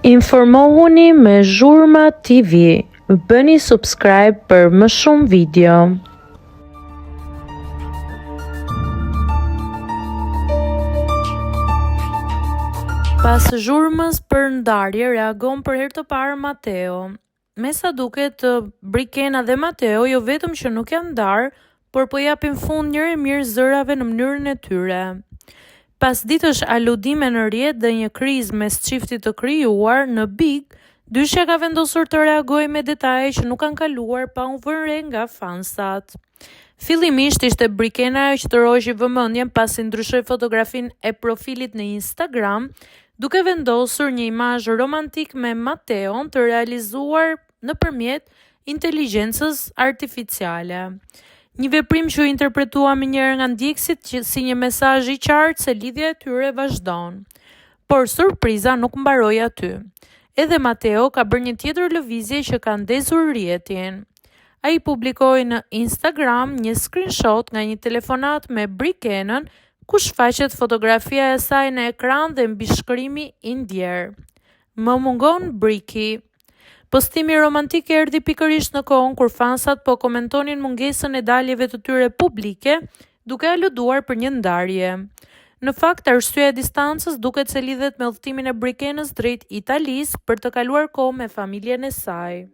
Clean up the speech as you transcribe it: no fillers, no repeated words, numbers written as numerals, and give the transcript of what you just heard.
Informohuni me Zhurma TV, bëni subscribe për më shumë video. Pas zhurmës për ndarje reagon për herë të parë Mateo. Me sa duket, Brikena dhe Mateo jo vetëm që nuk janë ndarë, por po japin fund njëherë e mirë zërave në mënyrën e tyre. Pas ditësh aludime në rrjet dhe një krizë mes çiftit të krijuar në Big, dyshja ka vendosur të reagojë me detaje që nuk kanë kaluar pa u vënë re nga fansat. Fillimisht ishte Brikena ajo që tërhoqi vëmendjen pasi ndryshoi fotografinë e profilit në Instagram, duke vendosur një imazh romantik me Mateon të realizuar nëpërmjet inteligjencës artificiale. Një veprim që u interpretua menjëherë nga ndjekësit si një mesazh i qartë se lidhja e tyre vazhdon. Por surpriza nuk mbaroi aty. Edhe Mateo ka bërë një tjetër lëvizje që ka ndezur rrjetin. Ai publikoi në Instagram një screenshot nga një telefonatë me Brikenën, ku shfaqet fotografia e saj në ekran dhe mbishkrimi i ndjerë. Më mungon Briki. Postimi romantik erdhi pikërisht në kohën kur fansat po komentonin mungesën e daljeve të tyre publike, duke aluduar për një ndarje. Në fakt, arsyeja e distancës duket se lidhet me udhëtimin e Brikenës drejt Italisë për të kaluar kohë me familjen e saj.